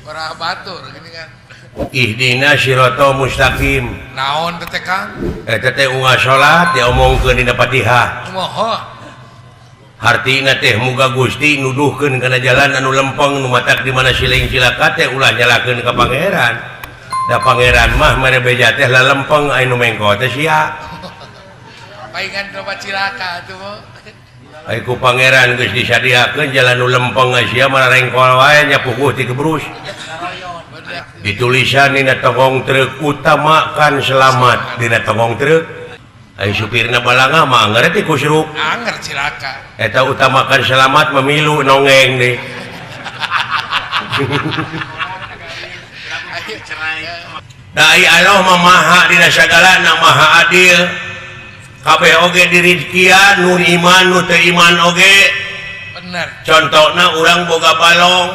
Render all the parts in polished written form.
Para batur gini kan. Ihdina sirotol mustaqim. Naon teh, Kang? Eta teh unggal salat diomongkeun dina Fatihah. Moho. Hartina teh muga Gusti nuduhkeun kana jalan anu lempeng, nu matak di mana siling cilaka teh ulah nyalahkeun ka pangeran. Da pangeran mah mere beja teh lalempeng, anu mengko teh sia. Paingan loba cilaka atuh mo. Ai ku pangeran geus disadiakeun jalan nu lempeng, sia mararengkol wae nya puguh ti gebrus. Ditulisan dina togong truk "Utamakan selamat" dina togong truk. Ai supirna balanga mah anger ti kusruk. Anger cilaka. Eta "Utamakan selamat" memilu nongeng deh. Ayo cerai. Dai Allah mah maha dina sagalana, maha adil. Kabeh oge dirizkian, nu iman, nu teu iman oge. Bener. Contohna urang boga balong.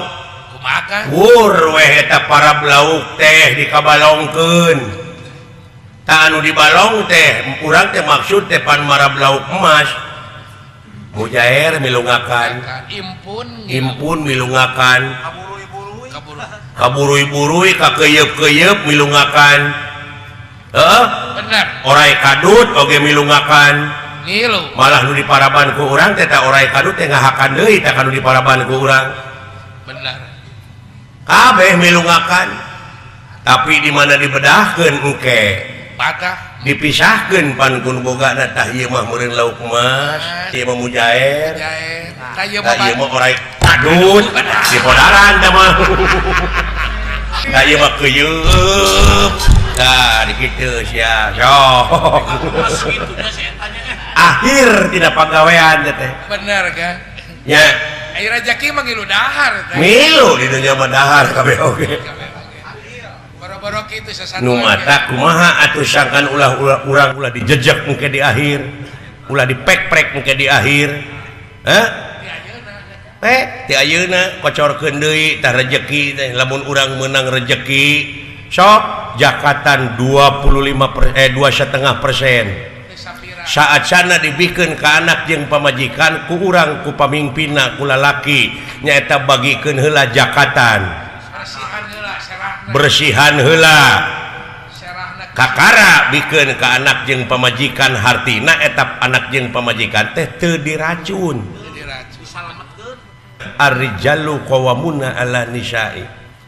Kumaha, Kang? Wur weh eta parab lauk teh dikabalongkeun. Tah, anu di balong teh urang teh maksud teh pan marab lauk emas. Mujair milungakan. Impun. Impun milungakan. Kaburu. Kaburui-burui, kakeyeup-keyeup milungakan. Heeh. Bener. Orai kadut oge milungakan. Ngilu. Malah nu diparaban ku urang teh ta orai kadut teh ngahakan deui tah kanu diparaban ku urang. Bener. Kabeh milungakan. Tapi di mana dibedahkeun engke Patah. Dipisahkeun pan ku nu bogana, tah ieu mah meureun lauk emas, ieu mah mujair. Mujair. Tah ieu tah mah ieu mah orai kadut di podaran tah mah. Tah, ieu mah keyeup. Tah, di kitu sia. Sok. Akhir tidak pagawean teh. Bener kan? Ya. Ayo rezeki mah ngilu dahar teh. Milu di dunia mah dahar kabeh oge. Boro-boro kitu sesatuan. Nu mata kumaha atuh sangkan ulah ulah urang ulah dijejek engke di akhir, ulah dipek-prek engke di akhir. Hah? Ti ayeuna kocorkeun deui tah rejeki teh. Lamun urang meunang rejeki, sok jakatan 25 per, 2,5%. Saat sana dibikeun ka anak jeung pamajikan ku urang, ku pamimpinna, ku lalaki nyaeta bagikeun heula jakatan. Bersihan heula serahna. Bersihan heula. Serahna. Kakara bikeun ka anak jeung pamajikan, hartina etap anak jeung pamajikan teh teu diracun. Diracun. Ar-rijalu qawwamuna 'ala nisa'i.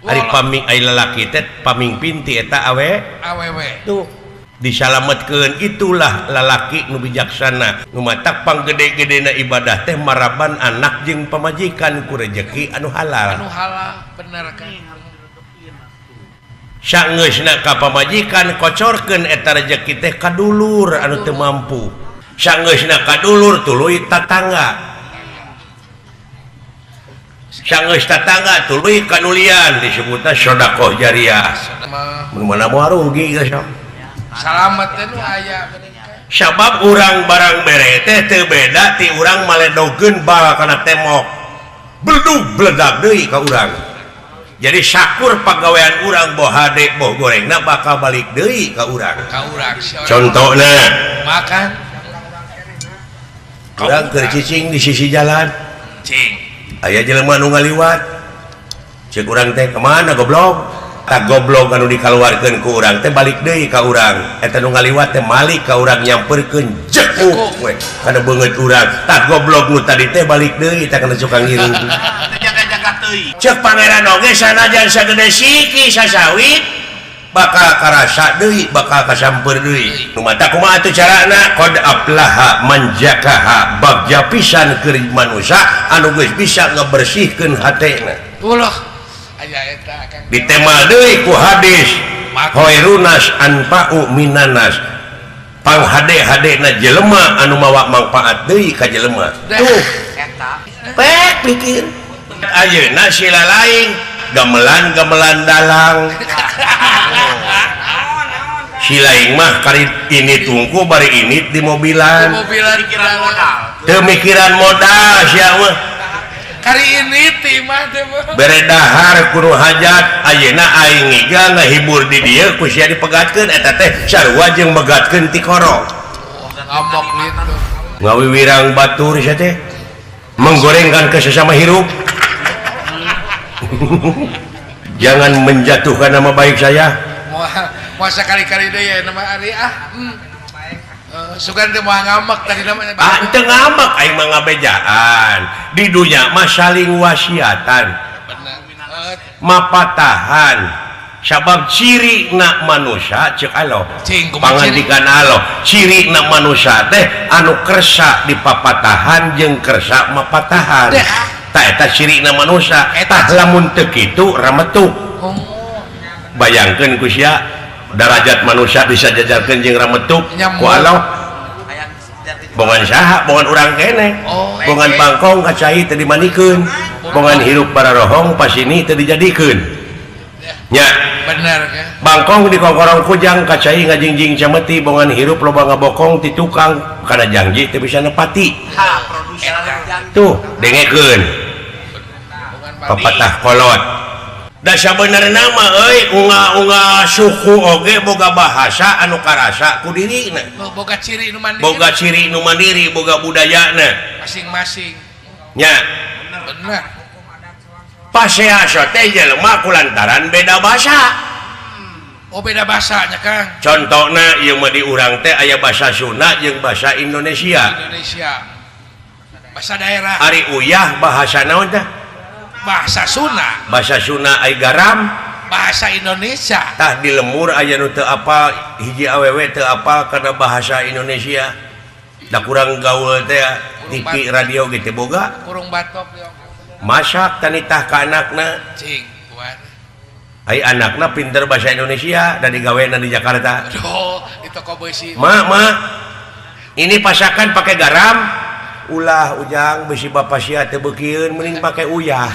Ari paming, ari lalaki teh pamingpin ti eta awe. Awewe. Tuh disalametkeun, itulah lalaki nu bijaksana. Nu matak panggede-gedena ibadah teh maraban anak jeung pamajikan ku rejeki anu halal. Anu halal, bener kan? Sangeusna ka pamajikan, kocorkeun eta rejeki teh ka dulur anu teu mampu. Sangeusna ka dulur, tuluy tatangga. Sangeus tatangga, tuluy ka nulian, disebutna sedekah jariah. Mah mun mana moal rugi geus sok. Salamet teh nu aya geuning kan. Sabab urang barang bere teh teu beda ti urang maledogeun bal kana tembok, beledug beledag deui ka urang. Jadi sakur pagawean urang, boh hade boh gorengna, bakal balik deui ka urang. Ka urang si orang. Contohna, makan urang keur cicing di sisi jalan, cing. Aya jelema nu ngaliwat, cek urang teh, "Kemana, goblok?" Tak goblok anu dikaluarkeun ku urang teh balik deui ka urang. Eta nu ngaliwat teh malik ka urang, nyamperkeun, jekuk we kana beungeut urang. Tak goblok nu tadi teh balik deui tah kana cukang irung. Jaga-jaga teuing. Cek pangeran oge, sanajan sagede siki sasawit bakal karasa deui, bakal kasamper deui. Nu mata kumaha atuh carana? Qad aflaha man zakaha, bagja pisan keur manusia anu geus bisa ngebersihkeun hatena. Ulah aya eta, Kang. Ditemal deui ku hadis, khairunas anfa'u minanas, panghade-hadena jelema anu mawa manfaat deui ka jelema tuh. Eta. Pek pikir ayeuna sila lain gamelan-gamelan dalang. Si lain mah kari ini tungku bari ini di mobilan. Mobilan. Pikiran modal. Teu mikiran modal sia mah. Kari ini ti mah teh mah. Bere dahar kudu hajat. Ayeuna aing ngiga ngahibur di dieu, ku sia dipegatkeun. Eta teh sarua jeung megatkeun tikoro. Ngambok gitu. Ngawiwirang batur sia teh, menggorengkan ke sesama hirup. Jangan menjatuhkan nama baik saya. Moal sakali-kali deui ya nama Ari ah. Sugan teh moal ngamek tadi namanya. Ah, teu ngamek aing mah ngabejaan. Di dunya mah saling wasiatan. Bener. Mapatahan. Sabab ciri na manusia cek Allah. Cing kumaha ciri? Pangandikan Allah, ciri na manusia teh anu kersa dipapatahan jeung kersa mapatahan. Deh. Tah eta ciri na manusia. Eta Tah lamun teu kitu rametuk. Oh. Bayangkeun ku sia darajat manusia bisa jajarkeun jeung rametuk Nyambung. ku Allah. Bongan saha, bongan urang keneh. Oh. Bongan bangkong ka cai teu dimanikeun. Bongan hirup bararohong pasini teu dijadikeun. Nya. Bener kan? Bangkong di kongkorong kujang kacai ngajingjing cameti bongan hirup loba ngabokong ti tukang kana janji teu bisa nepati. Ha, produser Tuh, dengekeun pepatah kolot. Da sabenerna mah euy unga-unga suku oge boga bahasa anu karasa ku dirina. Boga ciri nu mandiri. Boga ciri nu mandiri, boga budayana masing-masing. Nya. Bener. Pasea teh jelema kulantaran beda bahasa. Oh, beda bahasanya, Kang. Contohna ieu mah di urang teh aya bahasa Sunda jeung bahasa Indonesia. Indonesia. Bahasa daerah. Ari uyah bahasa naon teh? Bahasa Sunda. Bahasa Sunda ai garam bahasa Indonesia. Tah di lemur aya nu teu apal hiji awewe teu apal kana bahasa Indonesia. Da kurang gaul teh TV radio ge teu boga. Kurung batok ya. Masak tanitah ka anakna. Cing, kuat. Ai anakna pinter bahasa Indonesia da digawena di Jakarta. Aduh, di toko besi. Ma, ma. Ini pasakan pakai garam. Ulah ujang besi bapak sia teu beukieun mending pake uyah.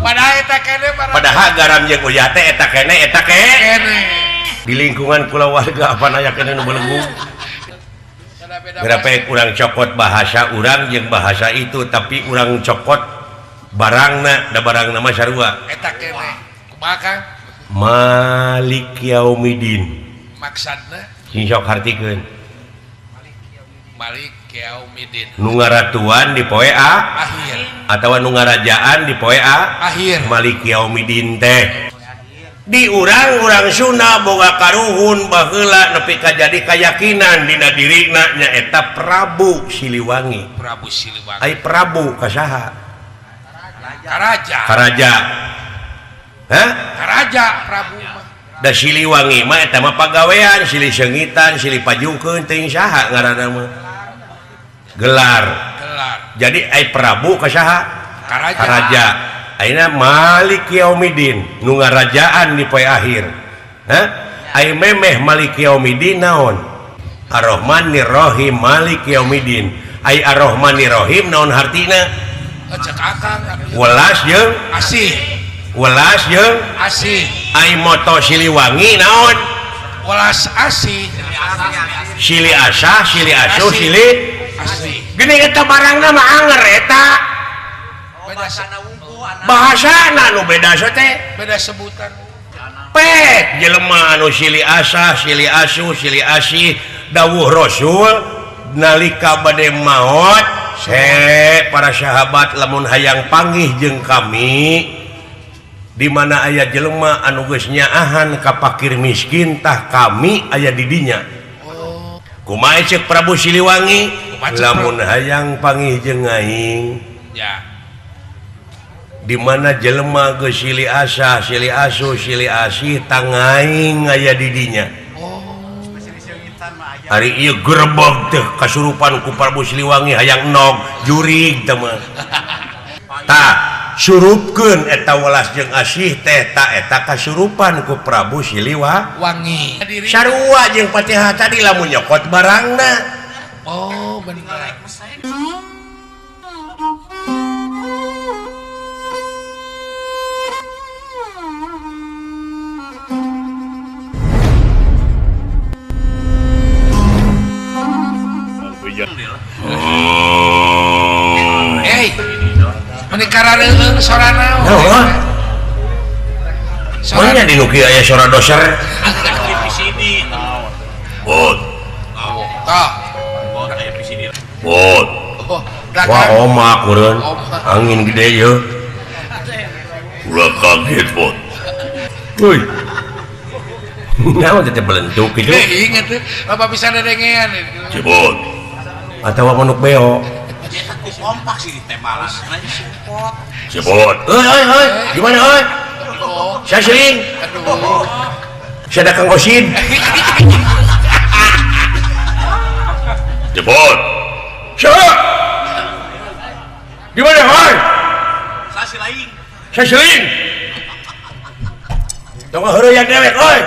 Padahal eta kene padahal garam jeung uyah teh eta kene eta kene. Di lingkungan kulawarga apa aya kene nu belenggu. Berapa urang cokot bahasa urang jeung bahasa itu tapi urang cokot barangna da barangna mah sarua. Eta kene. Kumaha Kang? Malik Yaumidin. Maksudna? Sing sok hartikeun. Malik Yaumidin. Nu ngaratuan di poe A akhir atawa nu ngarajaan di poe A akhir. Malik Yaumidin teh. Di urang-urang Sunda boga karuhun baheula nepi ka jadi kayakinan dina dirina nyaeta Prabu Siliwangi. Prabu Siliwangi. Ai Prabu ka saha? Karaja. Karaja. Hah? Karaja Prabu mah. Da Siliwangi mah eta mah pagawean, silih seungitan, silih pajukeun teuing saha ngaranna mah. Gelar. Gelar. Jadi ai Prabu ka saha? Karaja. Karaja. Ayeuna Malik Yaumidin nu ngarajaan di poe akhir. Hah? Ai memeh Malik Yaumidin naon? Ar-Rahmanir-Rahim Malik Yaumidin. Ai Ar-Rahmanir-Rahim naon hartina? Cek akang. Welas jeung asih. Welas jeung asih. Ai moto Siliwangi naon? Welas asih. Sili asah, sili asuh, sili asih. Geuning eta barangna mah anger eta. Bahasana nu beda teh beda sebutan. Pek jelema anu sili asah, sili asuh, sili asih dawuh Rasul nalika bade maot se para sahabat lamun hayang panggih jeung kami di mana aya jelema anu geus nyaahan ka fakir miskin tah kami aya di dinya. Oh. Kumaha ceuk Prabu Siliwangi lamun hayang panggih jeung aing ya. Di mana jelema geus silih asah, silih asuh, silih asih tangaing aya di dinya. Oh. Ari ieu gerebeg teh kasurupan ku Prabu Siliwangi hayang enog jurig teh mah. Tah, surupkeun eta welas jeung asih teh ta eta kasurupan ku Prabu Siliwangi. Sarua jeung Fatihah tadi lamun nyokot barangna. Oh, bener. Hey, menikara reung sora naon? Mana di nu kieu aya sora doser? Bot. Tah. Bot. Wah, omak urang. Angin gede yeuh. Ulah kaget bot. Woi. Naon teh belentuk kitu? Ingat teh, loba pisan dedengean. Cebot. Atawa manuk beo. Eta ku kompak sih ditembalan. Support. Cebot. Heuy heuy heuy, gimana heuy? Saya sering. Aduh. Saya ada Kang Osin. Cebot. Siapa? Di mana heuy? Saya si lain. Saya sering. Tong heureuyang dewek euy.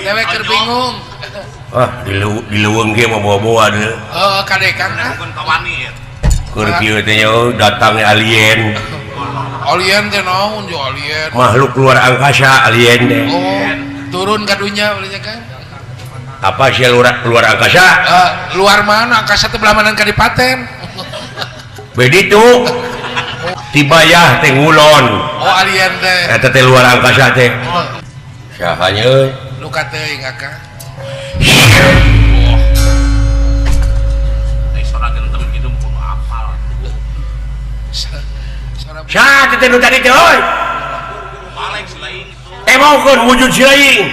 Dewek keur bingung. Ah, di leuweung ge mah bawa-bawa deui. Heeh, kadekang ah. Bukan kawani ya. Keur kieu teh nya datang alien. Alien teh naon jo alien? Makhluk luar angkasa alien teh. Oh, turun ka dunya beunya kan. Apa sih luar angkasa? Luar mana? Angkasa teh belah mana kadipaten. Beditu. Tibayah teh ngulon. Oh, alien teh. Eta teh luar angkasa teh. Saha nya euy? Luka teuing akang. Teh sora gentem kitu kudu apal. Saha teh nu tadi teh euy? Balik si lain itu. Temongkeun wujud si lain.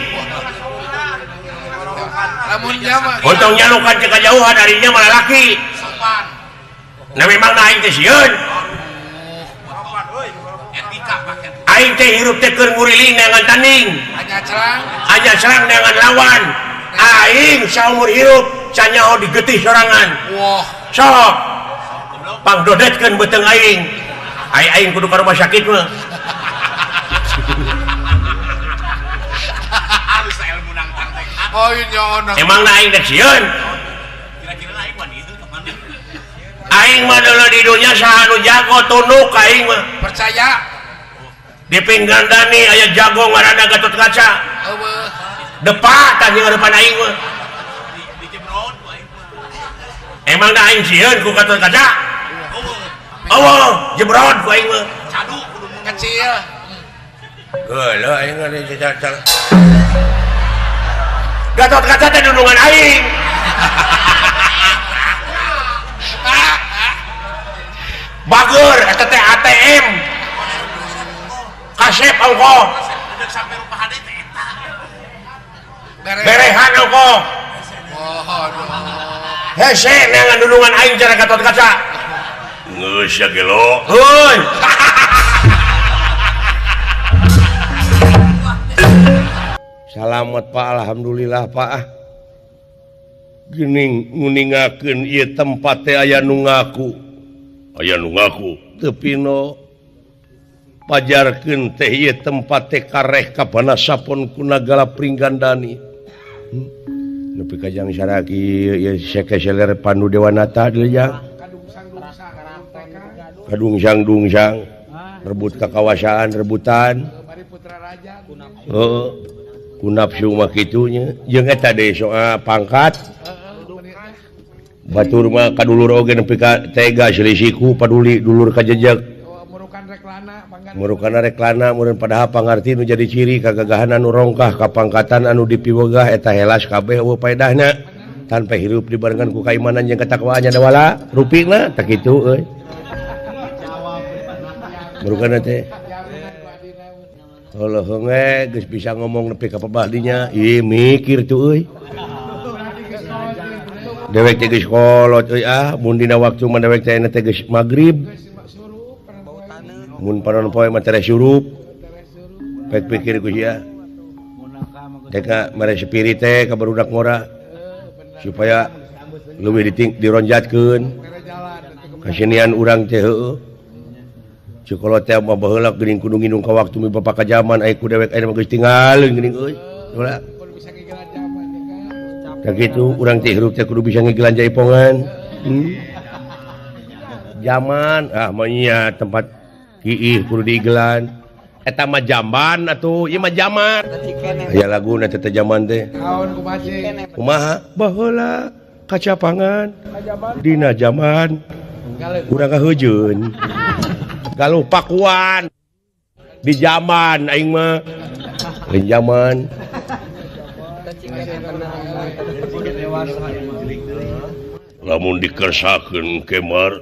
Lamun nya mah. Untung nya nu kan teh kajauhan ari nya mah lalaki. Sopan. Nah memang aing teh sieun. Etika paket. Aing teh hirup teh keur nguriling neangan tanding. Hanya cerang. Hanya serang neangan lawan. Aing saumur hirup canyaho digetih sorangan. Wah. Sok. Pangdodetkeun beuteung aing. Aing aing kudu ka rumah sakit mah. Harus ilmu nangtang teh. Oh, nyaho. Emangna aing teh sieun? Kira-kira aing wani itu ka mana? Aing mah deuleu di dunya saha nu jago tunduk aing mah. Percaya. Di Pringgandani aya jago ngaranna Gatot Kaca. Eueuh. Depa tah jeung depan aing mah. Di jebrod ku aing mah. Emangna aing sieun ku Gatot Kaca? Eueuh. Eueuh, jebrod ku aing mah. Cadu kudu kecil. Geuleuh aing mah Gatot Kaca teh dundungan aing. Bager eta teh ATM. Kasep ongkoh. Sampai rumah hade teh eta. Berehan ongkoh. Oh, aduh. Hese neangan dundungan aing cara Gatot Kaca. Geus ya gelo. Heuy. Salamet Pak, alhamdulillah Pak. Geuning nguningakeun ieu tempat teh aya nu ngaku. Aya nu ngaku teu pino. Pajarkeun teh ieu tempat teh kareh ka Banasapon ku Nagara Pringgandani. Nepi ka jang saraki ieu sekeseler Pandu Dewanata deui jang. Kadungsang-dungsang rebut kakawasaan rebutan. Heeh. Ku nafsu mah kitu nya. Jeung eta deui soal pangkat. Batur mah ka dulur oge nepi ka tega selisiku paduli dulur kajejeg. Murukana reklana meureun padahal pangarti nu jadi ciri kagagahan anu rongkah kapangkatan anu dipiwegah eta helas kabeh eueuh paedahna tanpa hirup dibarengan ku kaimanan jeung katakwaan nya dawala rupina tah kitu euy. Murukana teh heuleung we geus bisa ngomong nepi ka pabadinya ih mikir tuh euy. Dewek teh geus kolot euy ah mun dina waktu mah dewek teh teh geus magrib. Mun panon poe mah tere surup. Pek pikir ku sia. Teh mere spirit teh ka barudak ngora supaya leuwih dironjatkeun. Kasenian urang teh heueuh. Cukolot teh mah baheula geuning kudu nginung ka waktu mi bapa ka jaman aya ku dewek aya mah geus tinggalin geuning euy. Ulah. Ka kitu urang teh hirup teh kudu bisa ngigelan jaipongan. Jaman ah mah nya tempat kiih kudu diigelan. Eta mah jamban atuh, ieu mah jaman. Aya laguna teh jaman teh. Kumaha? Baheula kacapangan dina jaman urang kaheujeun. Galuh pakuan di jaman aing mah. Lain jaman. Lamun dikersakeun kemar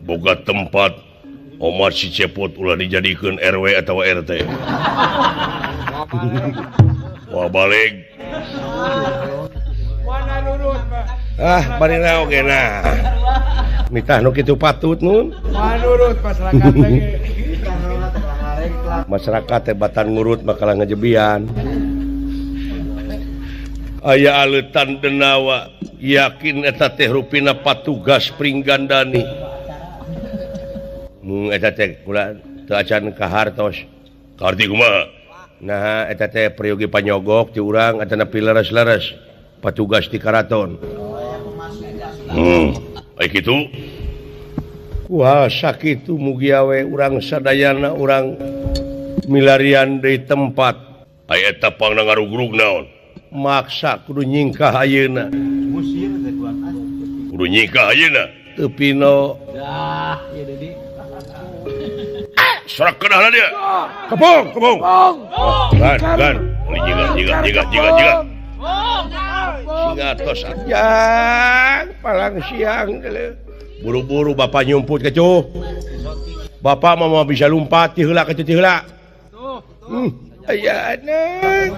boga tempat Omat si Cepot ulah dijadikeun RW atau RT. Wah balik. Ah, barina oge nah. Nitah nu kitu patut nun. Manurut masyarakat teh. Masyarakat teh batan ngurut makalah ngejebian. Aya aleutan denawa yakin eta teh rupina patugas Pringgandani. Eta teh kula teu acan ka hartos. Kaharti kumaha? Nah eta teh peryogi panyogok ti urang atana pileres-leres patugas di karaton. Ai kitu. Kuha sakitu mugi awe urang sadayana urang milarian deui tempat. Ai eta pangna ngarugrug naon? Maksa kudu nyingkah ayeuna. Kudu nyingkah ayeuna. Teu pino. Dah, ieu deui. Sorak kedah lah dia. Kepung, kepung. Gan, gan. Jiga, jiga, jiga, jiga, jiga. Singa tos ajang, palang siang. Buru-buru bapak nyumput kecuh. Bapak mau bisa lompat ti heula kecuh ti heula. Aya anak.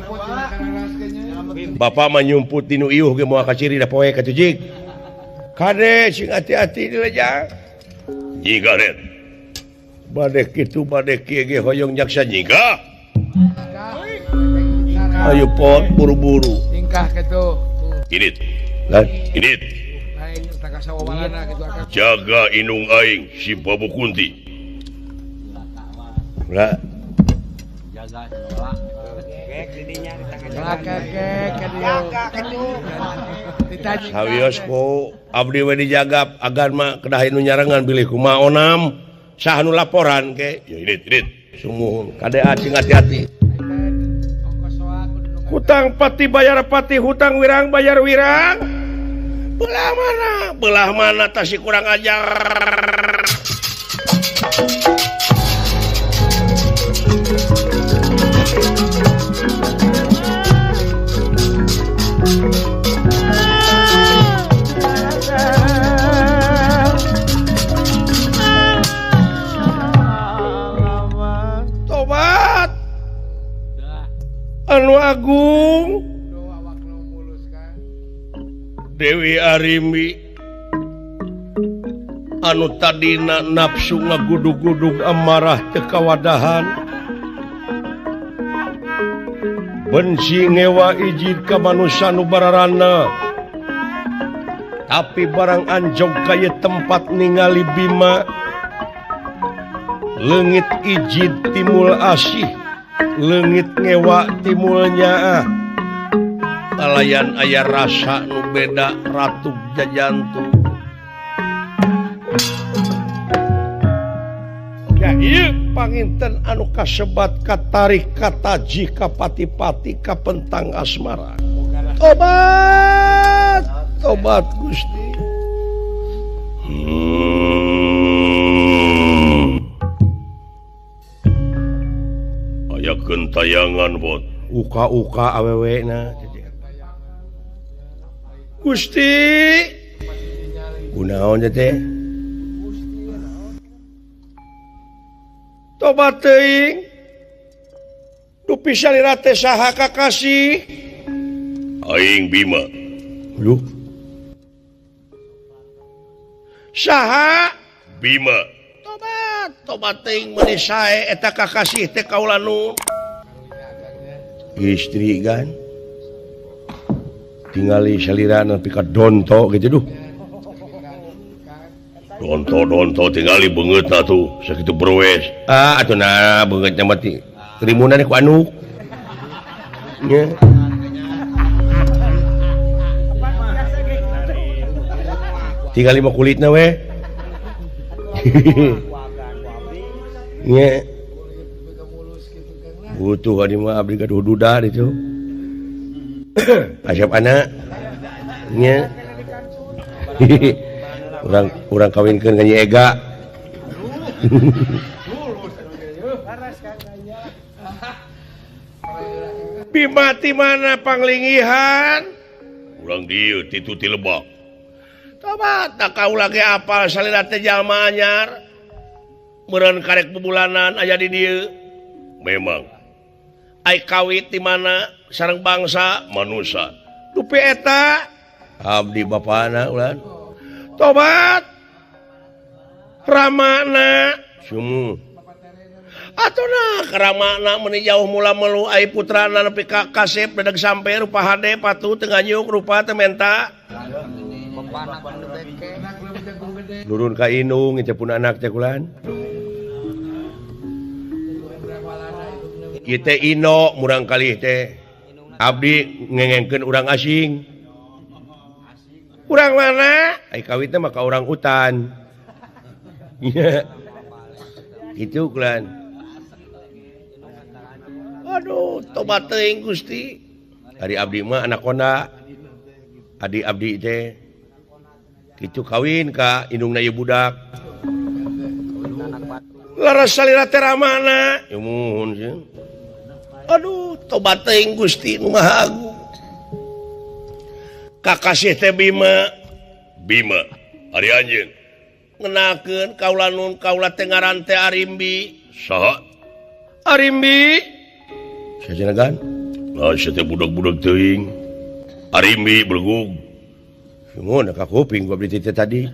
Bapak mah nyumput dinu iuh ge moal kaciri da poe kecuh jig. Kade sing hati-hati di lejang. Jiga ret. Bade kitu bade kieu ge hoyong jaksa nyingkah. Ayo pot buru-buru. Nyingkah kitu. Init. Lah, init. Jaga indung aing si Prabu Kunti. Lah. Jaga Sawios ku abdi we dijagap agan mah kedah nu nyarengan bilih kumaha onam. Sah nu laporan ke ya init init sumuhun kade acing hati-hati. Hutang pati bayar pati, hutang wirang bayar wirang. Belah mana tasi kurang ajar. Tobat anu agung Dewi Arimbi anu tadina nafsu ngagudug-gudug amarah teu kawadahan benci ngewa ijid ka manusa nu bararana tapi barang anjog ka ieu tempat ningali Bima leungit ijid timul asih leungit ngewa timul nyaah kalayan aya rasa nu beda ratu jajantu. Ya ieu panginten anu kasebat katarik kataji kapati-pati kapentang asmara. Tobat, tobat Gusti. Ayakeun tayangan bot. Uka-uka awewe na. Gusti. Kunaon teh? Tobat teuing. Dupi salira teh saha kakasih? Aing Bima. Duh. Saha? Bima. Tobat, tobat teuing meuni sae eta kakasih teh kaula nu. Istri kan. Tingali salira nepi ka donto gitu duh. Donto-donto tingali beungeutna tuh sakitu berwes. Ah atuh nah beungeutna mah ti krimunan ku anuk. Nya. Tingali mah kulitna we. Nya. Butuh adi mah abdi gaduh duda ditu. Asep anak. Nya. Urang kawinkeun ka Nyi Ega. Bima ti mana panglingihan? Urang dieu titu ti lebak. Tobat da kaula ge apal salira teh jalma anyar. Meureun karek bubulanan aya di dieu. Memang. Ai kawit di mana sareng bangsa manusa. Dupi eta abdi bapana ulan. Tobat. Ramana sumu. Atuh nah ramana meuni jauh mula melu ai putrana nepi ka kasep dedeg sampe rupa hade patuh teu nganyuk rupa teu menta. Nurun ka indung teh pun anak teh kulan. Ieu teh ino murang kalih teh. Abdi ngengengkeun urang asing. Urang mana? Ai kawit teh mah ka urang hutan. Kitu kulan. Aduh, tobat teuing Gusti. Ari abdi mah anak konda. Adi abdi teh kitu kawin ka indungna ieu budak. Laras salira teh ramana. Ya muhun sieun. Aduh, tobat teuing Gusti nu Maha Agung. Kakasih teh Bima. Bima, ari anjeun. Ngenakeun kaula nun kaula teh ngaran teh Arimbi. Saha? Arimbi. Sajenagan? Lah sia teh budak-budak teuing. Arimbi belegug. Sungguh ka kuping gua beli teh tadi.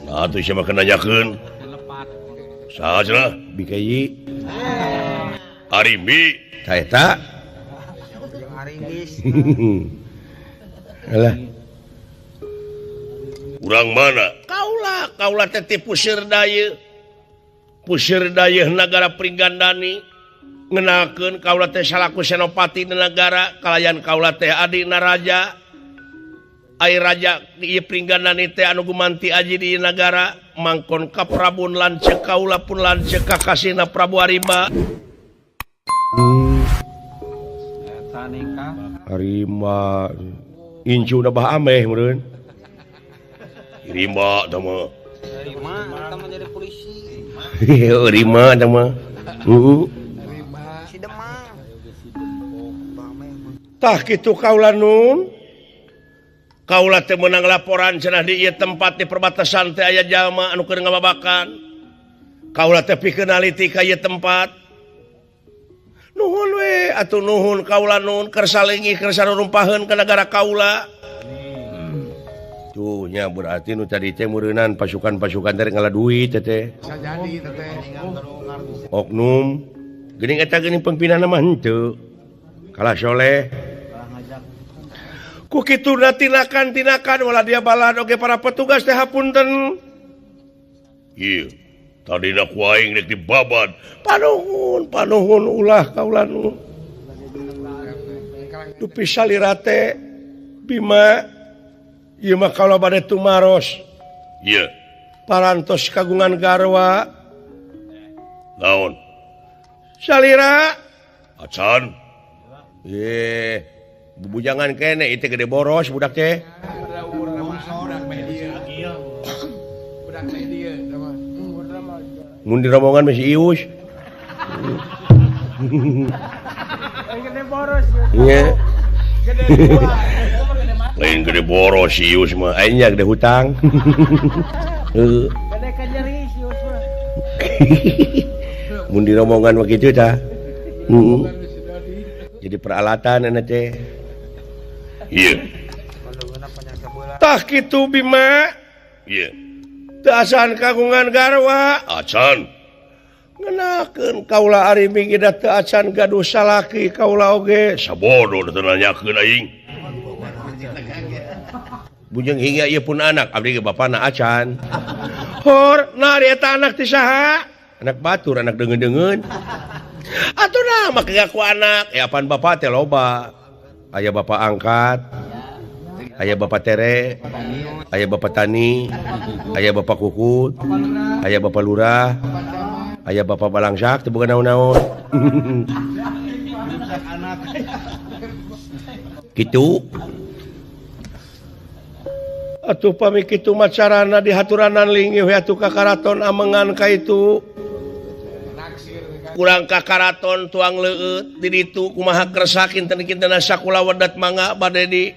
Nah atuh sia mah nanyakeun. Saha cenah? Bikayi. Arimbi. Ta eta. Alah. Urang mana? Kaula, kaula teh ti Pusir Dayeuh. Pusir Dayeuh nagara Pringgandani. Ngenakeun kaula teh salaku senopati di nagara, kalayan kaula teh adina raja. Ai raja ieu Pringgandani teh anu gumanti aji di nagara, mangkon ka Prabun lanceuk kaula pun lanceuk kakasihna Prabu Arimba. Arimba incuna bah ameh meureun. Rimba tah mah. Rima tah mah jadi polisi. Rima tah mah. Heeh. Si Demang. Tah kitu kaula nun. Kaula teh meunang laporan cenah di ieu tempat di perbatasan teh aya jalma anu keur ngababakan. Kaula teh pikeun naliti ka ieu tempat. Nuhun we atuh nuhun kaula nun keur salingi keur sarumpaheun ka nagara kaula. Tuh nya berarti nu tadi teh meureunan pasukan-pasukan teh ngala duit teh teh. Bisa jadi teh teh. Oknum geuning eta geuning pimpinan mah henteu. Kalah soleh. Ku kituna tindakan-tindakan wala dia balad oge para petugas teh hapunten. Ieu tadina ku aing rek dibabad. Panuhun, panuhun ulah kaula nu. Dupi salira teh Bima ieu mah kaula bade tumaros. Ieu parantos kagungan garwa. Naon? Salira acan. Ye, bubujangan kene itu gede boros budak teh. Mun di rombongan masih ius. Gede boros. Iya. Lain gede boros si ius mah, aing nya gede hutang. Heeh. Gede kanyeri si ius mah. Mun di rombongan mah kitu tah. Heeh. Jadi peralatan enak teh. Iya. Tah kitu Bima. Iya. Teu acan kagungan garwa. Acan. Ngenakeun kaula Arimbi ge da teu acan gaduh salaki kaula oge. Sabodo teu nanyakeun aing. Bujeng hingga ieu pun anak abdi ge bapana acan. Hor, nah ari eta anak ti saha? Anak batur, anak deungeun-deungeun. Atuh nah make ngaku anak. Eh apaan bapak teh loba. Aya bapak angkat, aya bapak tere, aya bapak tani, aya bapak kukut, aya bapak lurah, aya bapak balangsak teu boga naon-naon. Kitu. Atuh pami kitu macarana dihaturanan linggih we atuh ka karaton amengan ka itu. Kurang ka karaton tuang leueut di ditu kumaha kersa kinten-kinten sakula wedat mangga bade di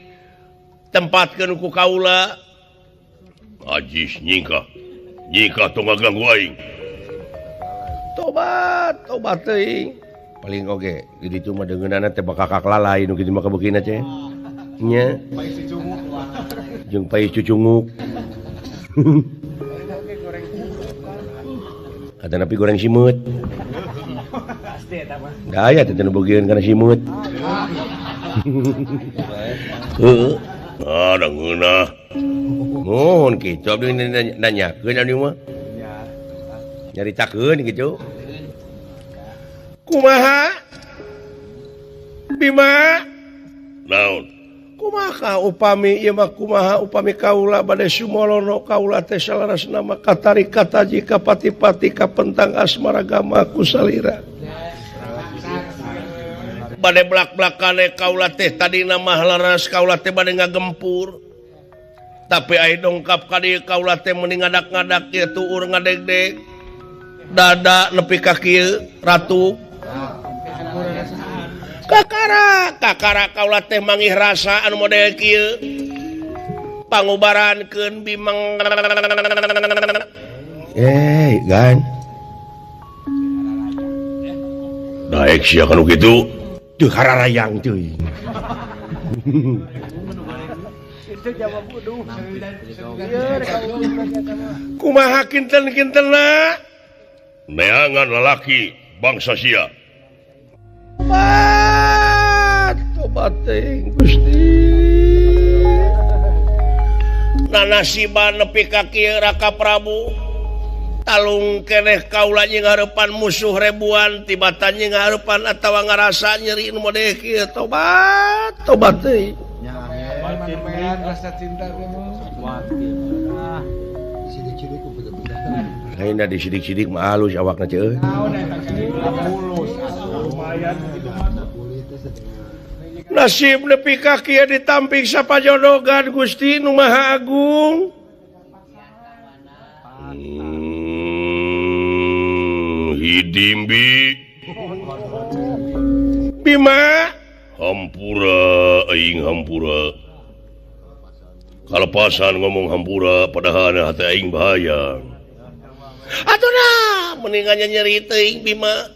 tempatkeun ku kaula. Ajis nyingkah. Nyingkah tong ngaganggu aing. Tobat, tobat teuing. Paling oge di ditu mah deungeunana teh bakal kaklalai nu kitu mah kabeukina teh. Nya. Jeung pais cucunguk. Kata napi goreng simeut. Pasti eta mah. Da aya teh nu bogieun kana simeut. Heeh. Ah, da ngeunah. Mohon kitu abdi nanyakeun abdi mah. Nyaritakeun kitu. Kumaha? Bima? Naon? Kumaha upami ieu mah kumaha upami kaula bade sumolono kaula teh salarasna mah katarik kataji ka pati-pati kapentang asmaragama ku salira. Bade blak-blakane kaula teh tadina mah laras kaula teh bade ngagempur. Tapi ai dongkap ka dieu kaula teh meuni ngadak-ngadak ieu tuur ngadegdeg. Dada nepi ka kieu ratu. Kakara kakara kaula teh mangih rasa anu model kieu. Pangubarankeun Bimeng. Gan. Daek sia kanu kitu. Teu hararayang teuing. Kumaha kinten-kintenna? Neangan lalaki bangsa sia. Tobat, tobat teuing Gusti. Nanasiban nepi ka kieu Raka Prabu. Talung keneh kaula jeung hareupan musuh ribuan tibatan jeung hareupan atawa ngarasa nyeri nu model kieu. Tobat, tobat teuing. Rasa cinta mah. Lain da disidik-sidik mah halus awakna teh euy. Nasib nepi ka kieu ditampik sapajodogan Gusti nu Maha Agung. Hidimbi Bima hampura aing hampura. Kalepasan ngomong hampura padahal hati aing bahaya. Atuh nah mendingan nyeri teuing Bima.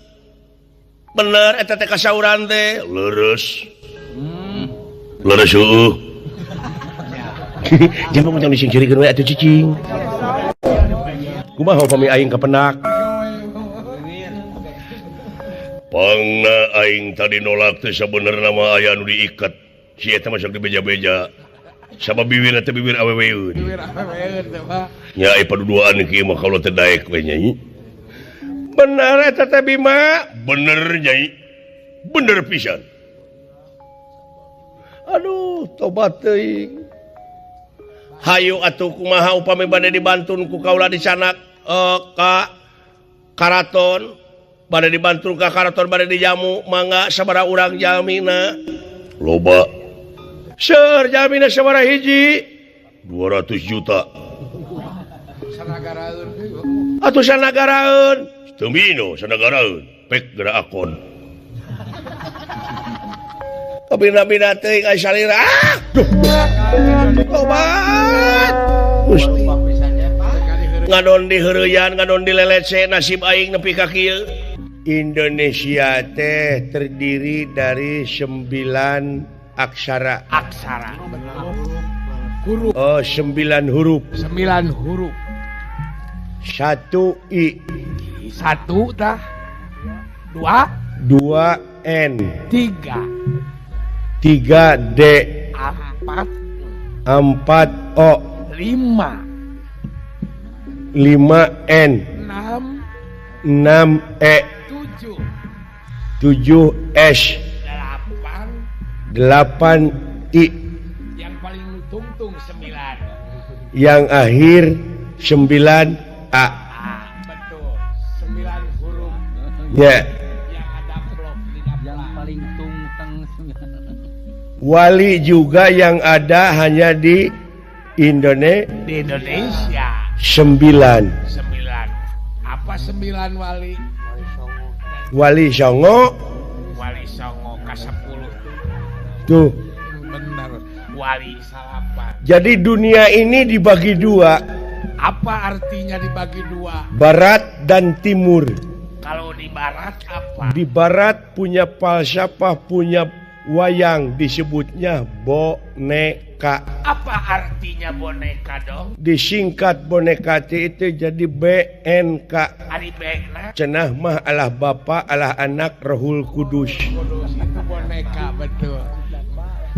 Bener eta teh kasauran teh leres. Leres heueuh. Jangan ngomong disingcirikeun we atuh cicing. Kumaha upami aing kapenak? Pangna aing tadi nolak teh sabenerna mah aya nu diikat. Si eta mah sok dibeja-beja. Sama bibir teh bibir aweweun. Bibir aweweun teh mah. Nya ai paduduaan kieu mah kaula teh daek we nyai. Bener eta teh Bima? Bener nyai. Bener pisan. Aduh, tobat teuing. Hayu atuh kumaha upami bade dibantun ku kaula dicanak ka karaton, bade dibantun ka karaton bade dijamu mangga sabaraha urang jamina. Loba. Seur jamina sabaraha hiji? 200 juta. Sanagaraeun. Atuh sanagaraeun. Teu mino sanagaraeun, pek geura akon. Kabina-bina teuing ai salira. Ah! Tobat. Gusti. Ngadon di heureuyan, ngadon di lelece nasib aing nepi ka kieu. Indonesia teh terdiri dari 9 aksara. Aksara. Huruf. Oh, 9 huruf. 9 huruf. 1 I. 1 tah. 2. 2 N. 3. 3 D. 4. 4 O. 5. 5 N. 6. 6 E. 7. 7 S. 8 I. Yang paling tungtung 9. Yang akhir 9 A. Betul. 9 huruf. Ya. Yang ada blok di yang paling tungteng 9. Wali juga yang ada hanya di Indonesia. Di Indonesia. 9. 9. Apa 9 wali? Wali Songo. Wali Songo ke 10 tuh. Bener, wali salapan. Jadi dunia ini dibagi dua. Apa artinya dibagi dua? Barat dan timur. Kalau di barat apa? Di barat punya falsafah, punya wayang, disebutnya boneka. Apa artinya boneka dong? Disingkat boneka itu jadi BNK. Ari BNK. Cenah mah Allah Bapa, Allah Anak, Rohul Kudus. Kudus itu boneka, betul.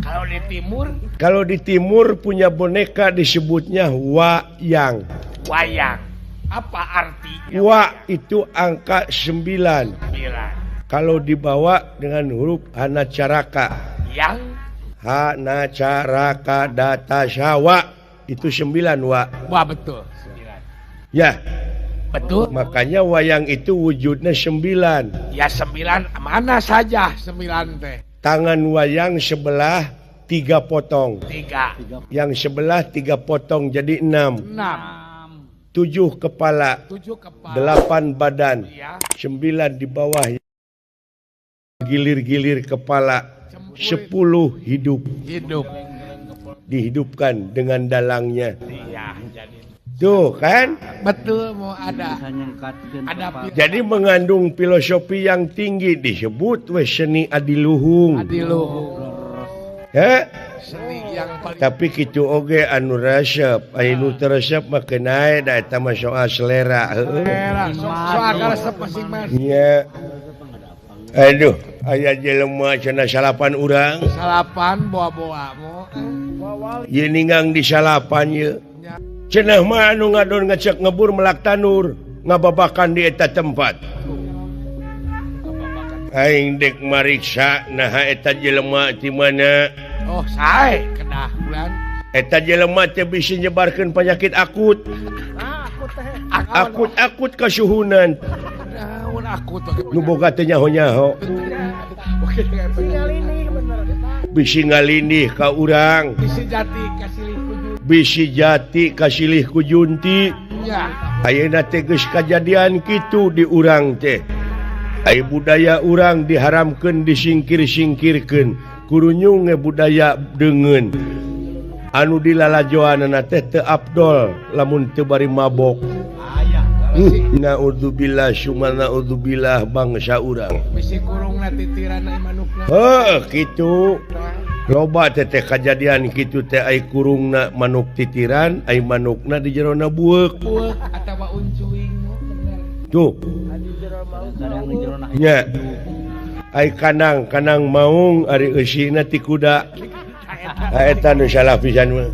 Kalau di timur? Kalau di timur punya boneka disebutnya wayang. Wayang. Apa artinya? Wa itu angka 9. 9. Kalau dibawa dengan huruf Hanacaraka. Yang? Hanacaraka data syawa. Itu 9 wa. Wah, betul. 9. Ya. Betul. Makanya wayang itu wujudnya 9. Ya 9, mana saja 9 teh. Tangan wayang sebelah 3 potong. 3. Yang sebelah 3 potong jadi 6. 6. 7 kepala, 7 kepala, 8 badan, ya. 9 di bawah, gilir-gilir kepala, 10 hidup. Hidup. Dihidupkan dengan dalangnya. Iya, jadi. Tuh kan? Betul, mau ada. Ada. Jadi mengandung filosofi yang tinggi disebut weh seni adiluhung. Adiluhung. Eh? Seni yang paling. Tapi kitu oge anu resep, anu teu resep mah keun da eta mah soal selera heueuh. Selera, soal resep masing-masing. Nya. Aduh, aya jelema cenah salapan urang. Salapan boa-boa mo. Ieu ninggang di salapan ieu. Cenah mah anu ngadon ngecek ngebur melak tanur, ngababakan di eta tempat. Aing dek mariksa naha eta jelema ti mana. Oh, sae kedah bulan. Eta jelema teh bisi nyebarkeun penyakit akut. Akut-akut kasuhunan. Naon akut nu boga teh nyaho-nyaho. Bisi ngalindih ka urang. Bisi jati kasilih ku junti. Bisi jati kasilih ku junti. Ya. Ayeuna teh geus kajadian kitu di urang teh. Ai budaya urang diharamkeun disingkir-singkirkeun. Kurunyung budaya deungeun. Anu dilalajoanana teh teu abdol lamun teu bari mabok. Naudzubillah summa naudzubillah bangsa urang. Bisi kurungna titiran ai manukna. Heuh kitu. Loba teh teh kajadian kitu teh ai kurungna manuk titiran, ai manukna di jerona bueuk. Bueuk atawa uncuing. Tuh. Nya. Ai kanang kanang maung ari eusina ti kuda. Eta nu salah pisan mah.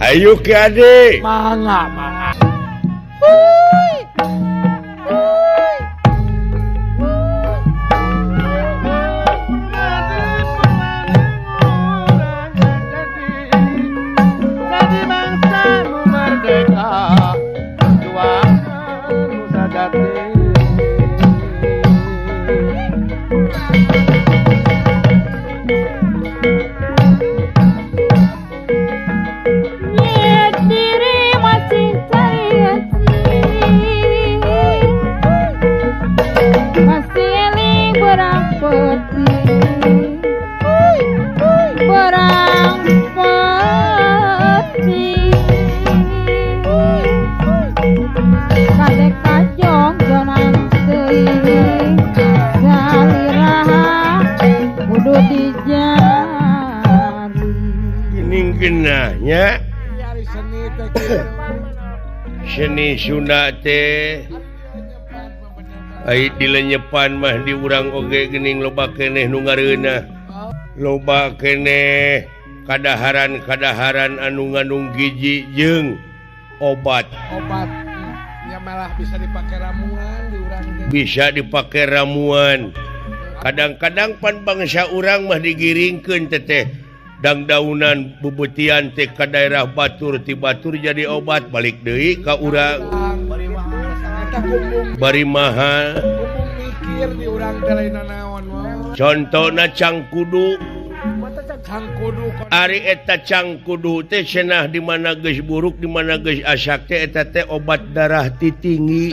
Hayu Ki Ade. Mangga, mangga. Jadi bangsa nu merdeka, perjuangan nu sajati. Nya seni Sunda teh ai dilenyepan mah di urang oge geuning loba keneh nu ngareunah, loba keneh kadaharan-kadaharan anu ngandung gizi jeung obat. Obat nya malah bisa dipake ramuan di urang teh. Bisa dipake ramuan. Kadang-kadang pan bangsa urang mah digiringkeun teteh dangdaunan bubutian teh ka daerah batur ti batur jadi obat balik deui ka urang. Bari mahal. Contona cangkudu. Ari eta cangkudu teh cenah di mana geus buruk di mana geus asak teh eta teh obat darah ti tinggi.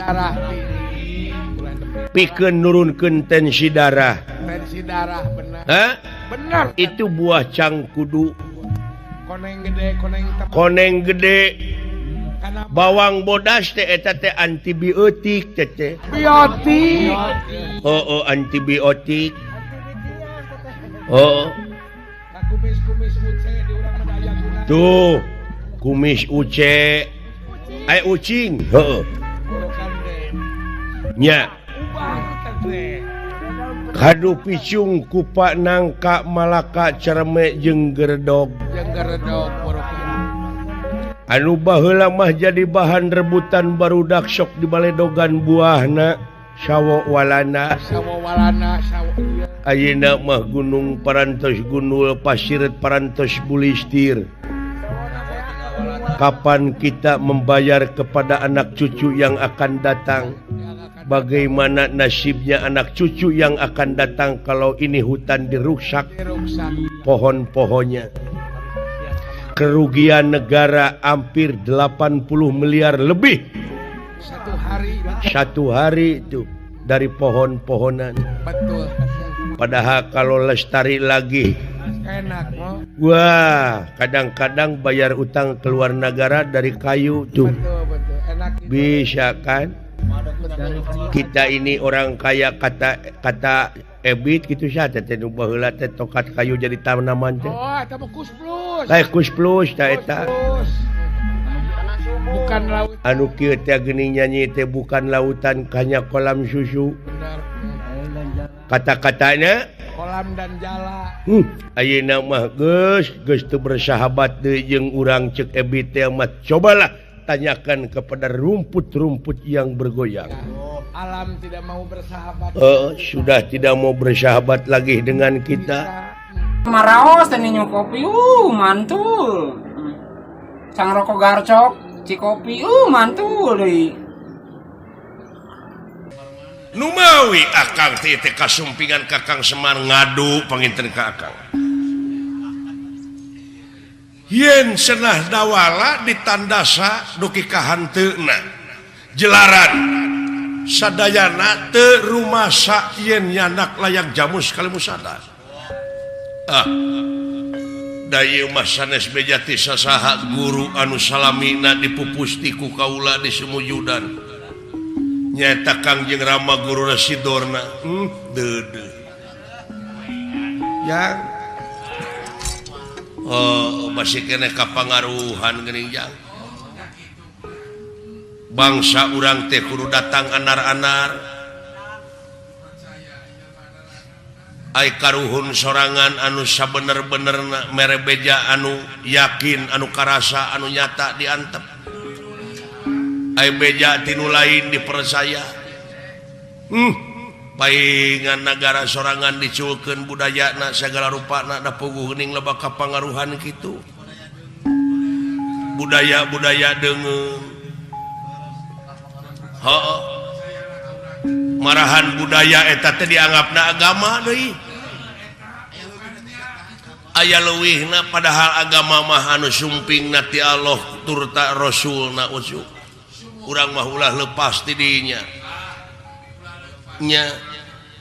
Pikeun nurunkeun tensi darah. Tensi darah benar. Hah? Benar. Itu buah cangkudu. Koneng gede, koneng tebal. Koneng gede. Bawang bodas teh eta teh antibiotik teh teh. Biotik. Oh, antibiotik. Oh. Kumis-kumis uce di urang mah aya guna. Tuh, kumis uce. Ai ucing, heuh. Nya. Kadu picung kupa nangka malaka cereme jeung geredog. Jeung geredog Anu baheula mah jadi bahan rebutan barudak sok di baledogan buahna sawo walana. Sawo walana sawo ieu. Ayeuna mah gunung parantos gunul pasir parantos bulistir. Kapan kita membayar kepada anak cucu yang akan datang? Bagaimana nasibnya anak cucu yang akan datang kalau ini hutan dirusak pohon-pohonnya? Kerugian negara hampir 80 miliar lebih satu hari itu dari pohon-pohonan. Betul. Padahal kalau lestari lagi enak. Wah, kadang-kadang bayar utang keluar negara dari kayu tuh. Betul, betul. Enak gitu. Bisa kan? Kita ini orang kaya kata Ebit gitu sih teh nu baheula teh tokat kayu jadi tanaman teh. Oh, eta mah kus plus. Tah kus plus tah eta. Bukan laut. Anu kieu teh geuning nyanyi teh bukan lautan hanya kolam susu. Benar. Kata-katanya kolam dan jala. Ayeuna mah geus geus teu bersahabat deui jeung urang ceuk Ebit teh mah cobalah tanyakan kepada rumput-rumput yang bergoyang. Alam tidak mau bersahabat. Sudah tidak mau bersahabat lagi dengan kita. Maraos teh minum kopi, mantul. Sang rokok garcok, cikopi, mantul deui. Numawi akang teh teh kasumpingan Kakang Semar ngadu panginten ka akang. Yen senah dawala ditandasa duki kahanteuna jelaran sadayana teu rumasa yen nyanak layang jamus kalimusada. Ah, da ieu mah sanes beja ti sasaha guru anu salamina dipupus ti ku kaula di sumujudan. Nyaeta Kangjeng Rama guru Residorna. Deudeuh. Yang oh, masih kene kapangaruhan geuning jang. Bangsa urang teh kudu datang anar-anar. Ai karuhun sorangan anu sabener-benerna mere beja anu yakin anu karasa anu nyata diantep. Ai beja tinu lain dipercaya. Paingan nagara sorangan diculkeun budayana sagala rupana da puguh geuning loba kapangaruhan kitu. Budaya-budaya deungeun. Heuh. Marahan budaya eta teh dianggapna agama deui. Aya leuwihna padahal agama mah anu sumpingna ti Allah turta Rasulna ujuk. Urang mah ulah lepas ti dinya. Nya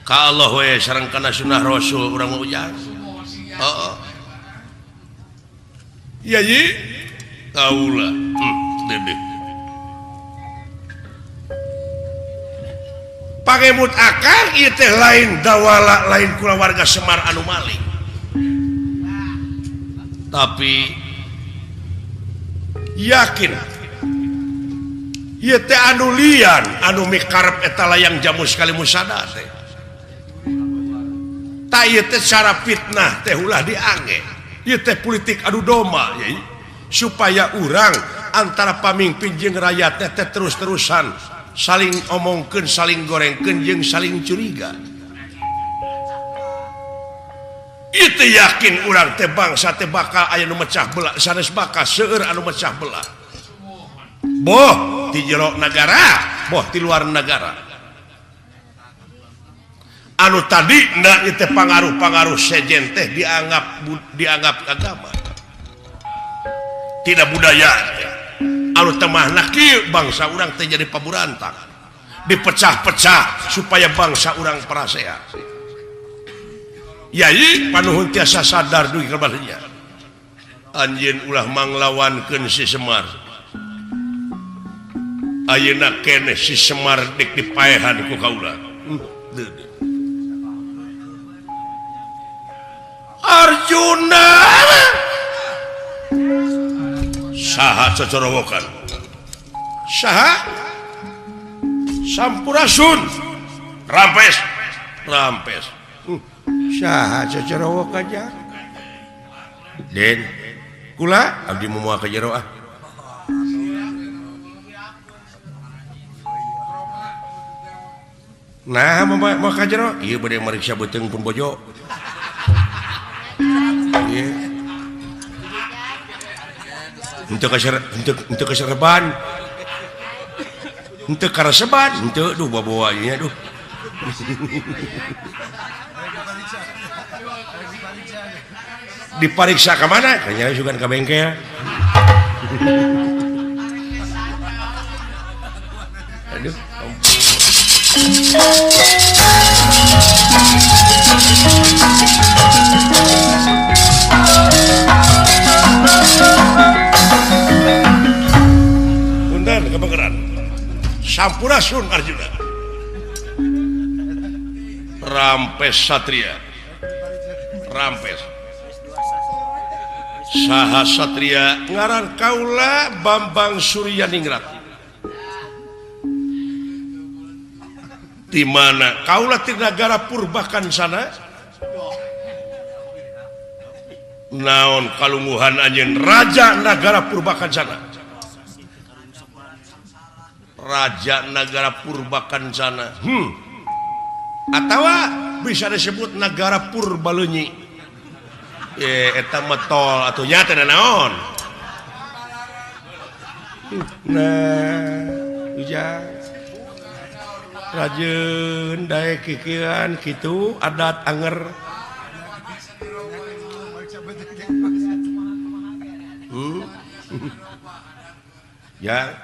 ka Allah we sareng kana sunah Rasul urang mah ujang. Heeh. Iya yi kaula. Dedeh. Pangemut akang ieu teh lain dawala lain kulawarga Semar anu maling. Tapi yakin ieu teh anu lian anu mikarep eta layang jamus kalimusada teh. Ta ieu teh cara fitnah teh ulah diange. Ieu teh politik adu domba yai supaya urang antara pamimpin jeung rakyat teh terus-terusan saling omongkeun, saling gorengkeun jeung saling curiga. Itu yakin urang teh bangsa teh bakal aya nu mecah belah, sanes bakal seueur anu mecah belah. Boh di jero nagara, boh di luar nagara. Anu tadi na ieu teh pangaruh-pangaruh sejen teh dianggap agama. Tidak budaya teh. Anu temahna kieu bangsa urang teh jadi paburantang. Dipecah-pecah supaya bangsa urang parasea. Yai panuhun tiasa sadar dugi ka dinya. Anjeun ulah manglawankeun si Semar. Ayeuna keneh si Semar dek dipaehan ku kaula. Arjuna saha cocorowokan saha Sampurasun rampes rampes saha cocorowokan ja Den kula abdi moal ka jero ah. Nah mau ka jero ieu bade mariksa beuteung pun bojo. Ieu henteu henteu kasereban henteu kareseban henteu duh bawa nya duh. Dipariksa ka mana? Kayaknya sugan ka bengkel. Aduh, ampun. Punten kebegeran. Sampurasun Arjuna. Rampes Satria. Rampes. Saha Satria ngaran kaula Bambang Suryaningrat. Di mana kaula ti nagara Purbakansana? Naon kalungguhan anjeun raja nagara Purbakansana? Raja nagara Purbakansana. Atawa bisa disebut nagara Purbaleunyi. Eta metol atuh nya teh naon? Nah, ujang rajeun daek kikieuan kitu adat anger. Ya.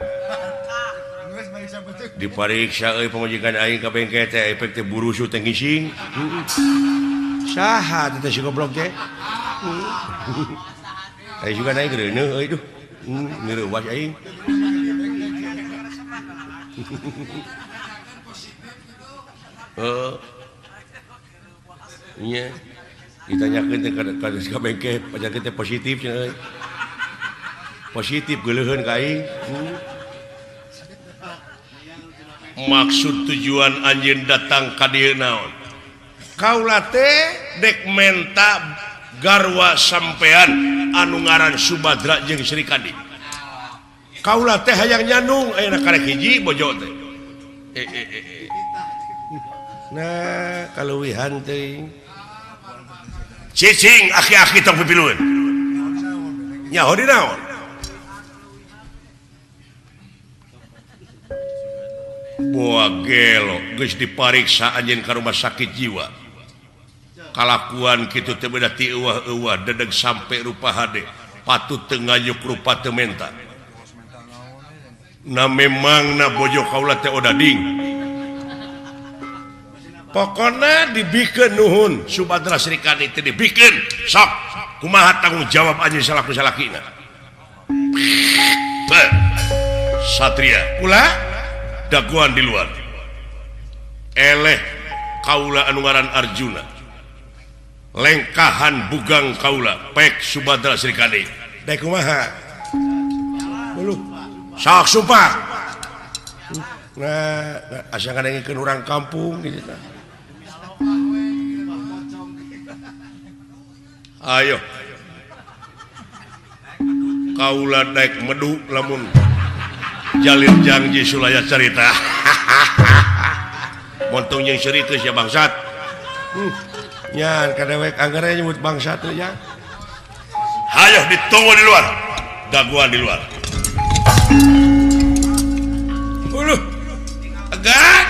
Dipariksa euy pamajikan aing ka bengkel teh efek teh burusu teh ngising. Saha teh si goblok teh? Aing juga naik reuneuh euy duh. Ngeurewas aing. Heeh. Nya. Ditanyakeun teh ka bengkel penyakit teh positif cenah euy. Positif geuleuheun ka aing. Maksud tujuan anjeun datang ka dieu naon? Kaula teh dek menta garwa sampean anu ngaran Subadra jeung Sri Kandi. Kaula teh hayang nyandung ayeuna karek hiji bojo teh. Nah, kaleuwihan teuing. Cicing aki-aki tong pipilueun. Nyaho di naon? Boa gelo geus dipariksa anjeun ka rumah sakit jiwa. Kalakuan kitu teh beda ti euwah-euwah dedeg sampe rupa hade patut teu ngayuk rupa teu menta. Na memang na bojo kaula teh odading. Pokona dibikeun nuhun Subadra Sri Kandi teh dibikeun sok kumaha tanggung jawab anjeun salaku salakina. Satria kula daguan di luar. Eleh kaula anu ngaran Arjuna. Lengkahan bugang kaula pek Subadra Sri Kandi. Dek kumaha? Buluh. Sok sumpah. Nah, asa ngadengikeun urang kampung gitu tah. Ayo. Kaula daek medu lamun jalin janji sulaya carita. Montong jeung seurikeus ya bangsat. Nyan kadewek anggar nyebut bangsat teh ya. Hayo ditunggu di luar. Daguan di luar. Uluh. Agak.